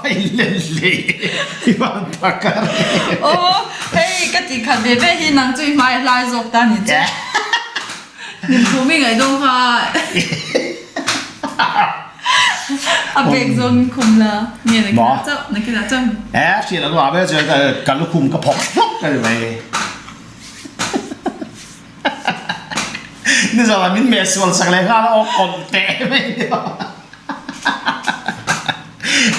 va in len hlei i van phakar e. Aw hei ka tih khat ve ve hi nang chu i hmai a hlai zawk ta ni chu. Hnim phum i ngaih dawn kha a bag zawng in khum la nge na kinah chauh na kinah chauh. E hriat lo a ve chuan ka lukhum ka phawk hlawk a ni mai. Nizan ah min meh sual sak leh nghal a aw kawlh teh mai nia.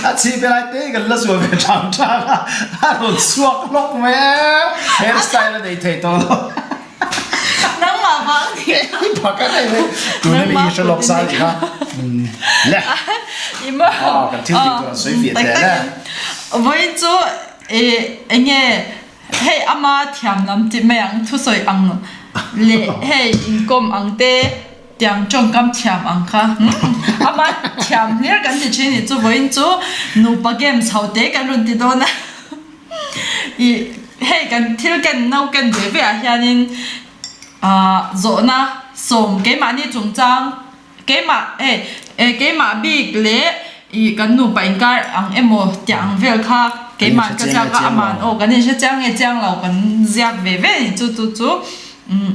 A chhip helai te kan la zual ve thang thang a, a rawn chhuak hlawk mai e, hair style a nei thei tawh lo. Nangmah vang ni. I phak a rei mai. Tuna mi i hre lawk sa nih kha. Le. I maw. Aw kan thil tih tur an sawi fiah teh le. Vawiin chu enge Hei ama thiam lam tih mai ang, thusawi ang leh hei inkawm ang te tiang tawngkam thiam ang kha ama thiam hlir kan ti thin nih chu vawiin chu nupa games ho te kan rawn ti dawn a ih hei kan thil ken no ken ve ve ah hianin ah zawhna sawm keimahni chungchang Keimah eh eh keimah bik leh ih kan nupa inkar ang emaw tiah ang vel kha keimah ka ziak a aman aw kan inhre chiang nge chiang lo kan ziak ve ve a ni chu chu chu umm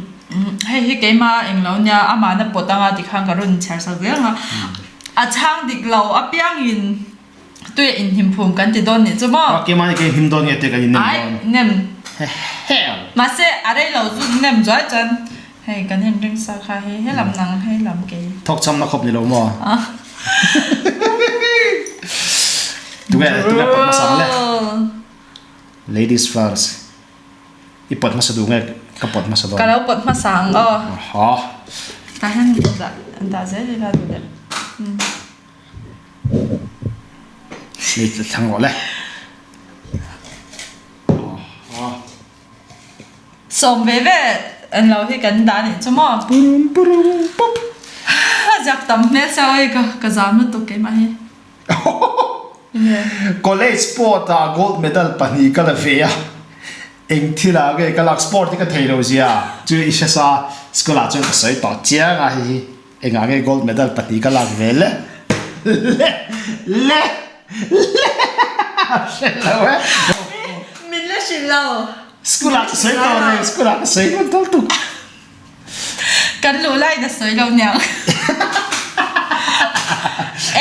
hei hi keimah englo nia aman a pawt anga tikhan ka rawn chhiar sak zel ang a a chhang dik lo apiangin Tui a inhnim phum kan ti dawn nih chu maw? Keimah hi ka inhnim dawn nge tih kan innem dawn. Ai, nem. Hell. Mahse, a rei lo chu nem zuai chuan hei kan inring sa kha hei he lam nang hei lam kei. Thawk chamna khawp ni lo maw? Tunge, tunge pawt hmasa ang le? Ladies first. I pawt hmasa duh nge ka pawt hmasa dawn? Ka lo pawt hmasa ang aw. Aha. Tah hian dah dah zel ila duh leh. Ni thlang rawh le. Sawm ve ve an lo hi kan dah nih chu maw. Purum purum pup. A ziak tam hmel sia oi ka ka zam lutuk keimah hi. College sport ah gold medal pahnih ka la ve a. Eng thil ah nge ka lak sport hi ka thei lo zia chu i hre sa school ah chuan ka sawi tawh chiang a hei hi. Engah nge gold medal pahnih ka lak ve le? Le! Le! Le! Hre lo e. Min la hrilh lo. School ah ka sawi tawh reng, school ah ka sawi hman tawh tuk. Kan luh laiin a sawi lo niang.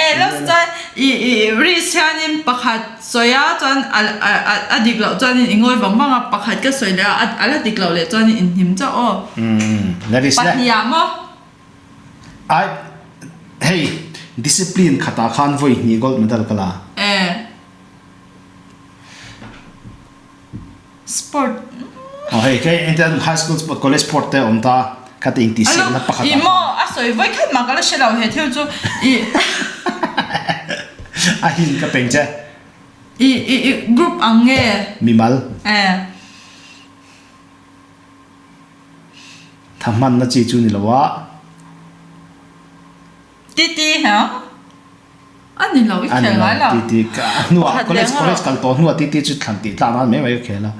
E los chuan i i risk hianin pakhat sawi a chuan a a a dik loh chuanin i ngawi vang vang a, pakhat ka sawi leh a a la dik loh leh chuanin in hnim chauh aw. Umm, le risk le. Pahnih ah maw? Ai, hei discipline khatah khan vawi hnih gold medal ka la. E. Sport. Aw hei kei engtin high school sport college sport te awm ta kha te intihsiakna pakhat ah khan. Ih maw a sawi vawi khat mah ka la hre lo he thil chu ih. A hint ka peng che. Ih ih ih group ang nge. Mimal. E. Tha hmanna chi chu ni lo a. Titi ha? A ni lo, i khel ngai lo. Titi ka hnuah college college kal tawh hnuah titi chu thlan tih tlak nan mai mai ka khel a.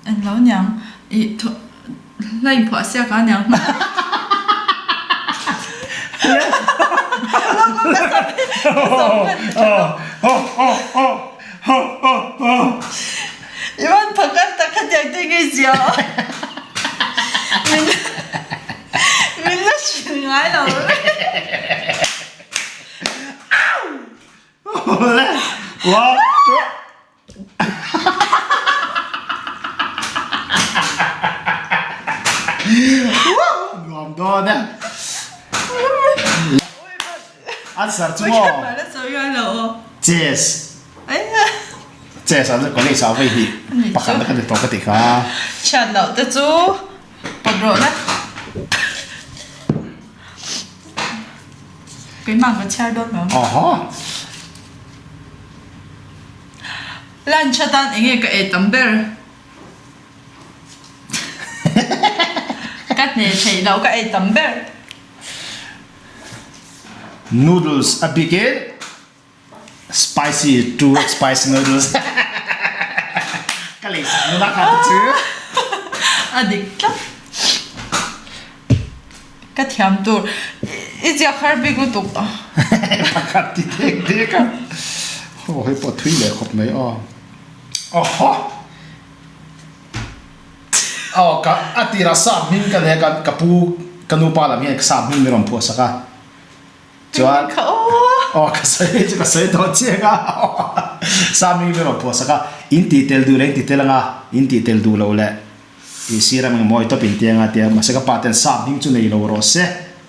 Eng lo niang i thaw hla inphuah siak a niang. I van phakar tak kha tiang te ngei zia aw. Min min la hrilh ngai lo. Nuam dawn e. Answer chu maw? Chess. Chess an college ah vei hi pakhat na ka ni tawh ka ti kha. Chhiat loh te chu pawt rawh la. Keimah ka chhiar dawn lo. Aha. Lunch atan enge ka ei tam ber? Ka hne theih loh ka ei tam ber. Noodles a bik in spicy too spicy noodles ka lei sak nuna kha te chu. A dik tlat. Ka thiam tur i ziak har bik lutuk. Ka ti dek dek a. Aw hei pawh thui leh khawp mai aw. Awhaw! Aw ka a tirah sap hming ka nei a ka ka pu ka nupa lam hian sap hming min rawn phuah sak a. Chuan aw ka sawi chu ka sawi tawh chiang a sap hming min rawn phuah sak a in tih tel duh leh in ti tel anga in tih tel duh loh leh i sir ang mawi tawp in ti anga tia mahse ka pa ten sap hming chu nei lo rawh se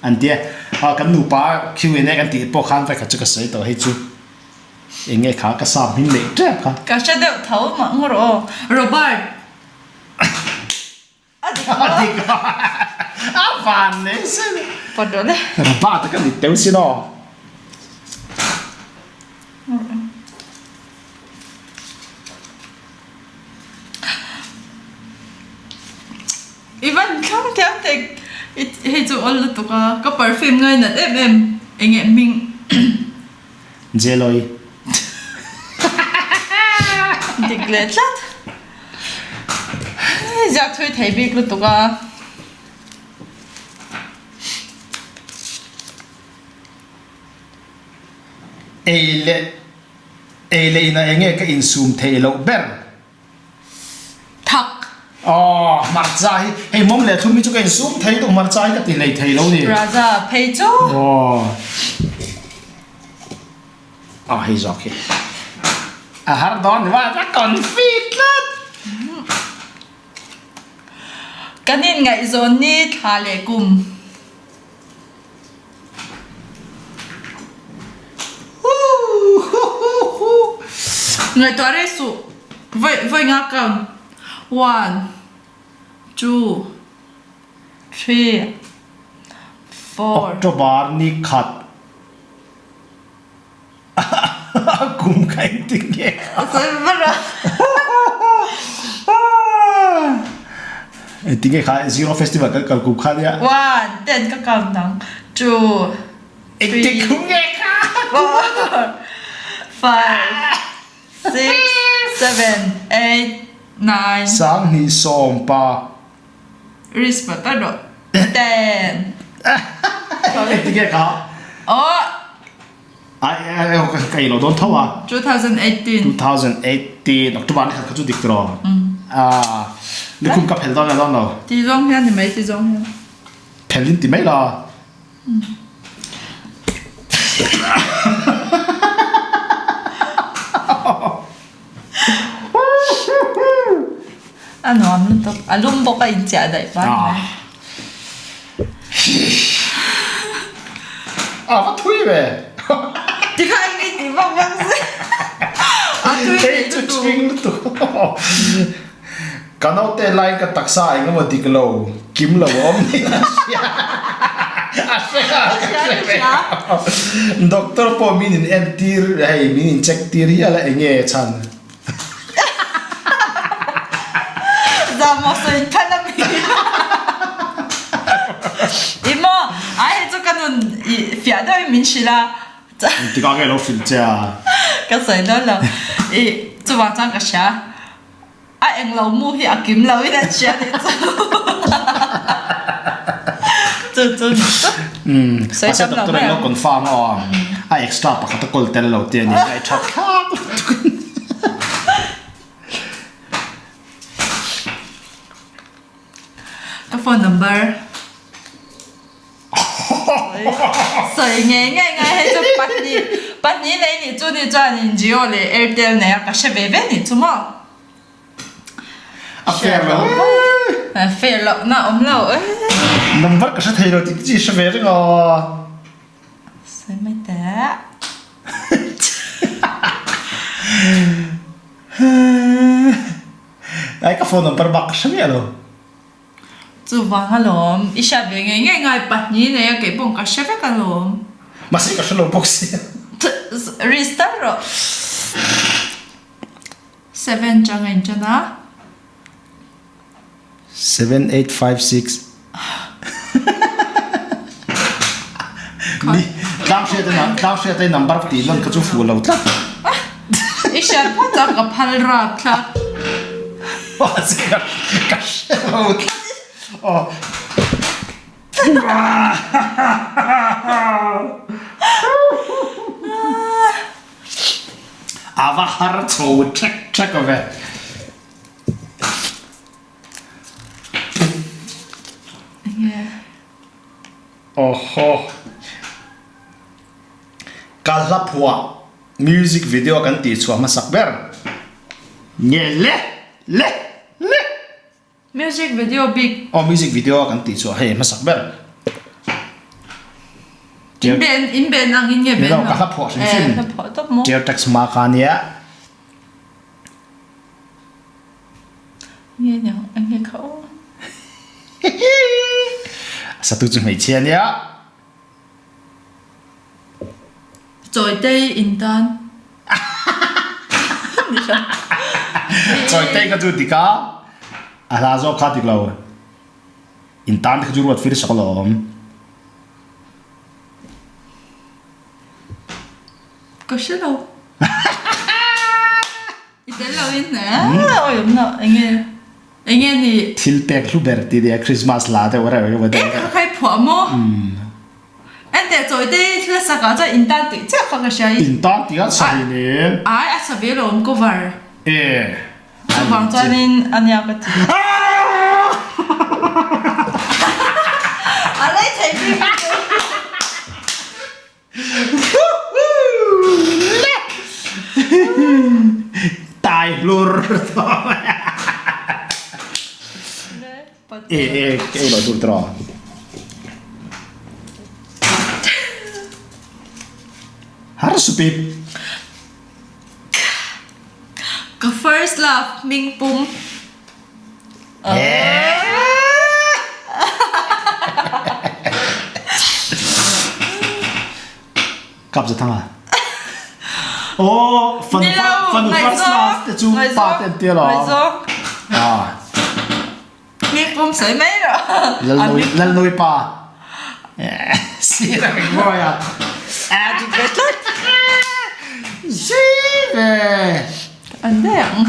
an tia a kan nupa Q and A kan tih pawh khan vekha chu ka sawi tawh hei chu eng nge kha ka sap hming neih tep kha. Ka hre deuh tho mah ngawr aw Robert. A dik a dik a van nei sin. Pawt rawh le. Robert ka ni teu sin aw. I van thlang thiam thei hei chu awl lutuk a ka perfume ngainat em em enge hming. Jeloi. Dik leh tlat. Ziak thui thei bik lutuk a. Ei leh ei leh inah enge ka insum theih loh ber? Thak. Aw, hmarcha hi hei mawm leh thlum hi chu ka insum thei duh hmarcha hi ka ti hlei thei lo ni. Raja phei chu. Aw. Aw hei zawk hi. A har dawn ni va, ka confi tlat. Kan inngaihzawn ni thla leh kum. Ngaihtuah rei suh. Vawi vawi nga count. One, two, three, four. October ni khat. A kum kha engtin nge kha? Engtin nge kha Zero Festival kan kal kum kha nia. One, ten ka count ang. Two, three, Engtin kum nge kha? four, five, six, seven, eight, nine. 20 sawmpa. Risk pa ta rawh. Ten. Engtin nge kha? Aw. Ai ai ai ka ei lo dawn tho a. 2018. 2018 October ni khat kha chu dik tiraw. Ah lukhum ka phel dawn nge dawn lo. Ti zawng hian ni mai ti zawng hian. Phel in ti mai la. A nuam lutuk. A lum bawk a inchiah daih pa ni mai. A va thui ve. Tikha eng nge tih vak vak se. A thui Hei chu ṭhing lutuk. Ka naute laiin ka taksa eng emaw dik lo, kim lo a awm niin a hria. A hre nghal ka hre ve. Doctor pawh min in entir hei min in check tir hial a eng nge chhan. Zahmawh sawi than a mi. I maw ai hei chu ka nun i fiah deuhin min hrilh a. Engtikah nge lo hrilh che a? Ka sawi dawn lo. I chuvang chuan ka hria. A englo mu hi a kim lo in an hria nih chu. Chu chu ni chu. Sawi tam lo mai ang. Confirm aw. A extra pakhat a kawl tel lo te a ni. Ngaih that thlak lutuk. Ka phone number. Sawi ngei ngei ngai hei chu pahnih pahnih nei nih chu ni chuanin Jio leh Airtel nei a ka hre ve ve nih chu maw. A fair lo e. Fair loh na awm lo e. Number ka hre thei lo tih te chu i hre ve reng aw. Sawi mai teh. Ai ka phone number bak ka hre miah lo. Chuvang alawm, i hriat ve ngei ngei ngai pahnih nei a kei pawh ka hre vek alawm. Mahse ka hre lo bawk sia. Restart rawh. Seven chang a inṭan a. Seven, eight, five, six. Ni, tlang hriat a tlang hriat a number tih lan kha chu fuh lo tlat. I hriat phawt a ka phal rap thlak. Mahse ka ka hre lo tlat. Aw. A va har chho ṭhek ṭhek ve. Enge? Awhaw. Ka hla phuah music video kan tih chhuah hmasak ber. Nge le le le. Music video bik. Aw music video a kan tih chhuah hei hmasak ber. In ben in ben ang in nge ben lo. Ka hla phuah hrim hrim. Hla phuah tawp maw. Tear text ma kha nia. Nge niang enge kha aw. Satu chu hmeichhia nia. Chawitei in tan. Chawitei kha chu dik a, a hla zawk kha dik lo. In tan te kha chu ruat fir sak alawm. Ka hre lo. I tel lo in awi awm lo enge enge ni. Thil pek hlu ber ti nia Christmas la deuh reuh emaw deuh. E kha khai phuah maw? Ente chawi te thil a sak ah chuan in tan tih chiah kha ka hria i. In tan tih a sa hi ni. Ai a sa ve lo awm cover. E. Chuvang chuanin ania ka ti. A lei thei bik. Tai hlur E e ke lo tur tro. Har supip. Ka first love ming pum. Kap za thanga. Oh, fanu fanu first love te chu pa te an tia lo. Ah. Mi pum soi mai ro. Lal lal noi pa. Si ra cái voi à. À, dik ve tlat. Si ve. An daih ang.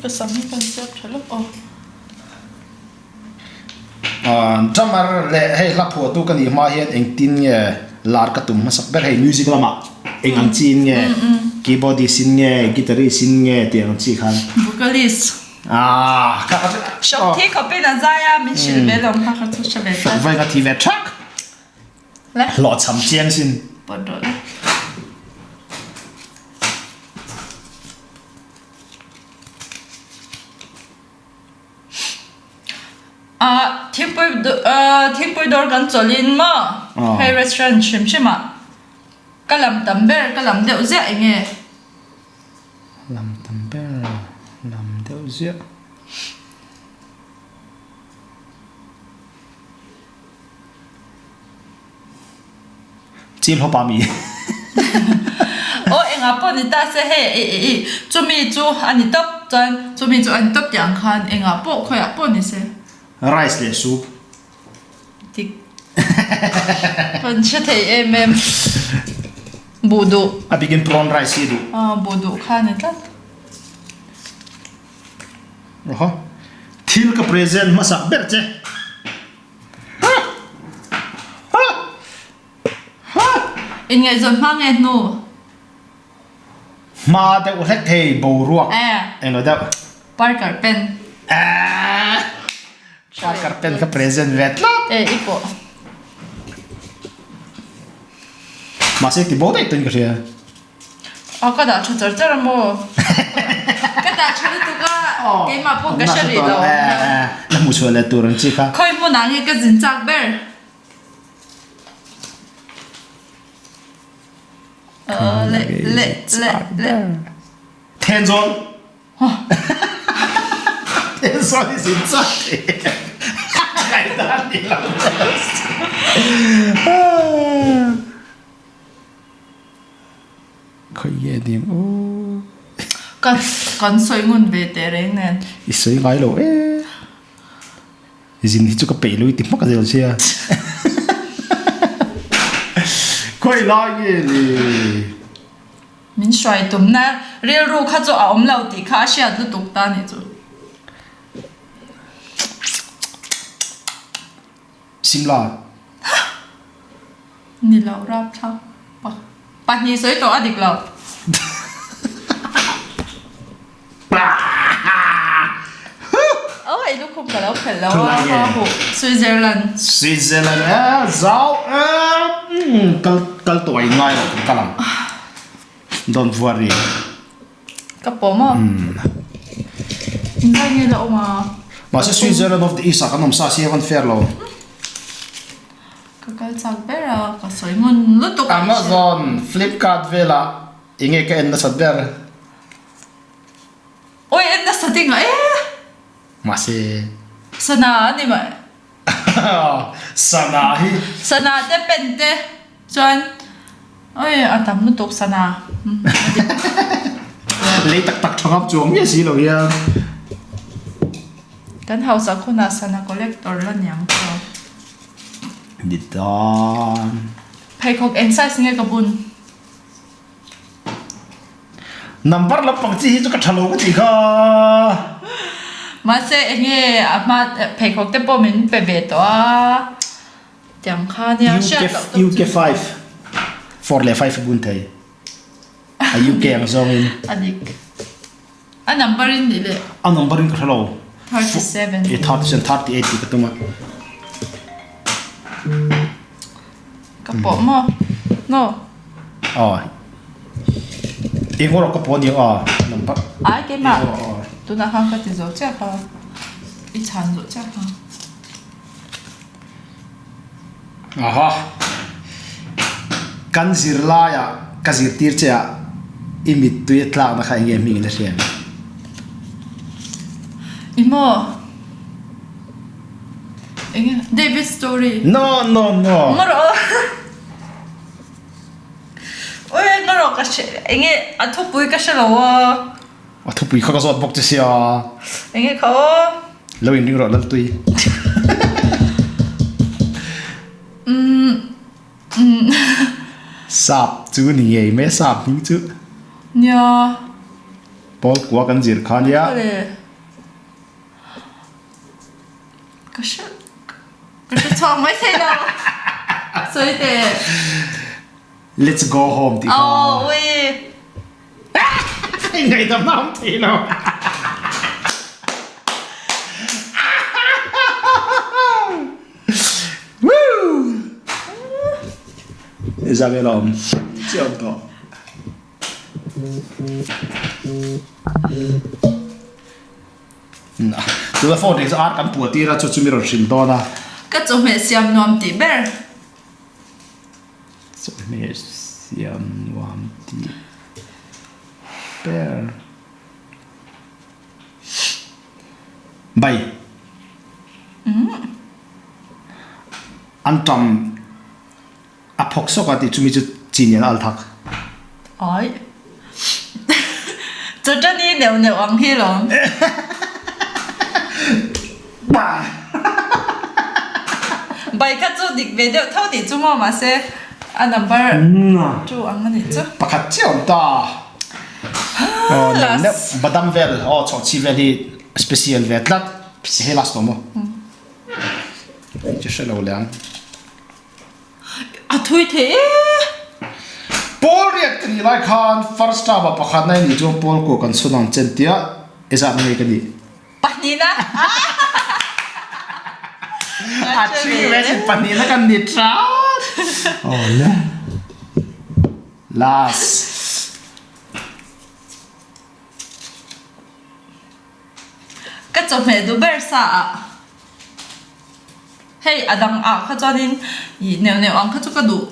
Ka sam hi kan siam tha lawk aw. Drummer leh hei hla phuahtu ka nih hma hian engtin nge lar ka tum hmasak ber hei music lamah eng ang chi in nge keyboardist in nge guitarist in nge tih ang chi khan. Vocalist. Ah kha kha chu. Shop thi khawpin a zai a min hrilh ve lo kha kha chu hre ve tlat. Vai ka thi ve thak. Hlawhchham chiang sin. Thingpui thingpui dawr kan chawlhin maw hei restaurant hrim hrim ah ka lam tam ber ka lam deuh ziah eng nge? Lam tam ber lam deuh ziah. Chil hawp a mi. Aw engah pawh ni ta se hei i i i chumi chu a ni tawp chuan chumi chu a ni tawp tih ang khan engah pawh khawiah pawh ni se. Rice leh soup. Dik. Kan hre thei em em. Buh duh. A bikin prawn rice hi duh. Aw buh duh kha a ni tlat. Awhaw. Thil ka present hmasak ber che. Inngaihzawn hma nge hnu? Hma deuh hlek thei boruak englo deuh. Parker pen. Parker pen ka present ve tlat. E i pawh. Mahse ti bo daih tawhin ka hria. Aw ka dah tha char char a maw? Ka dah tha lutuk a, keimah pawh ka hre rih lo. La hmu chhuah leh tur ang chi kha. Khawi hmunah nge ka zin chak ber? Le le le le. Thenzawl. Thenzawl i zin chak thei. Ngaihdan ni lo. Khawi nge ning aw. Ka kan sawi ngun ve teh reng nen. I sawi ngai lo e. Zin hi chu ka peih lo i ti hmak zel sia. Khawi lai nge ni. Min hruai tumna rilru kha chu a awm lo tih kha a hriat lutuk ta nih chu. Simla. Ni lo rap thlak pa. Pahnih sawi tawh a dik lo. Aw i lukhum ka lo phelh lo a ha huh Switzerland. Switzerland e zau e kal kal tawh a in ngai lo kan kal ang. Don't worry. Ka pawm a. Inzai nge la awm a. Mahse Switzerland of the East ah kan awm sa si a van fair lo. Ka kal chak ber a, ka sawi ngun lutuk a. Amazon, Flipkart velah enge ka en nasat ber? Awi en nasat i ngah e. Mahse. Sana a ni mai. Sana hi. Sana te pen te chuan oi a tam lutuk sana. Lei tak tak tha ngam chuang miah si lo hian. Kan hausa khunah sana collector la niang chu. Ni dan. Pheikhawk eng size nge ka bun? Number lampang chi hi chu ka tha lo ka tih kha. Mahse enge a hma pheikhawk te pawh min pe ve tawh a tiang kha nia hriat loh tawp chu. UK 5 4 leh 5 a bun thei a UK ang zawngin. A dik. A number in nih leh. A number in ka hre lo. 37. E 37 38 tih ka tum a. Ka pawh maw? No. Aw. Eng erawh ka pawh aniang aw number. Ai keimah tunah khan ka ti zo chiah kha. I chhan zawh chiah kha. Aha. Kan zirlaiah ka zirtir che ah i mittui a tlakna kha enge hming in a hriat? I maw? Enge David story. No no no. Ngaw rawh. Oi ngaw rawh ka hre enge a thupui ka hre lo a. A thupui kha ka zawt bawk che sia. Enge kha aw. Lo in ring rawh Laltui. Sap chu ni ngei mai sap hming chu. Nia. Pawl kua kan zir kha nia. Ka hre ka hre chhuak mai thei lo. Sawi teh. Let's go home tih kha. Aw ui. Ngaihdam na awm thei lo. Isabel awm chiah awm tawh. Tuna phone ring chu ar kan puah tir a chu chu mi rawn hrilh dawn a. Ka chawhmeh siam nuam tih ber. Chawhmeh siam nuam tih ber. Bai. An tam a phawk sawk a tih chumi chu chi nen a al thak. Ai. Chawṭani neuh neuh ang hi lawm. Bai kha chu dik ve deuh tho tih chu maw mahse a number two ang a nih chu. Pakhat chiah awm ta. Aw neuh neuh badam vel aw chhawhchhi vel hi special ve tlat hei last tawh maw. Chu hre lo leh ang. A thui thei e. Pawl riat ka nih lai khan first term ah pakhat na i nih chuan pawl kua kan chhun ang chen tia i zat ngei ka nih. Pahnihna. A thi ve sin pahnihna kan ni tlat. Aw le. Last. Ka chawhmeh duh ber sa ah hei a dang ah kha chuanin ih neuh neuh ang kha chu ka duh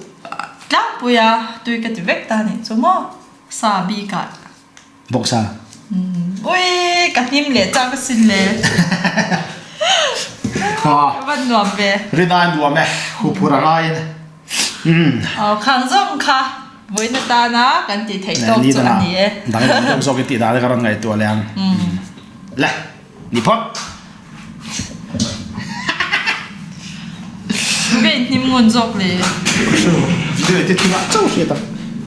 tlangpui a tui ka ti vek ta a nih chu maw sa bik ah. Bawksa. Ui ka hnim leh chak asin le. Ka van nuam ve. Rinai nuam e, huphur a ngaiin. Aw khang zawng kha vawiin atana kan tih theih tawk chu a ni e. Danglam deuh zawk i tih dan ka rawn ngaihtuah leh ang. Le, ni phawt. Nge in hnim ngun zawk le? Video i ti thing ah chauh hriat ang.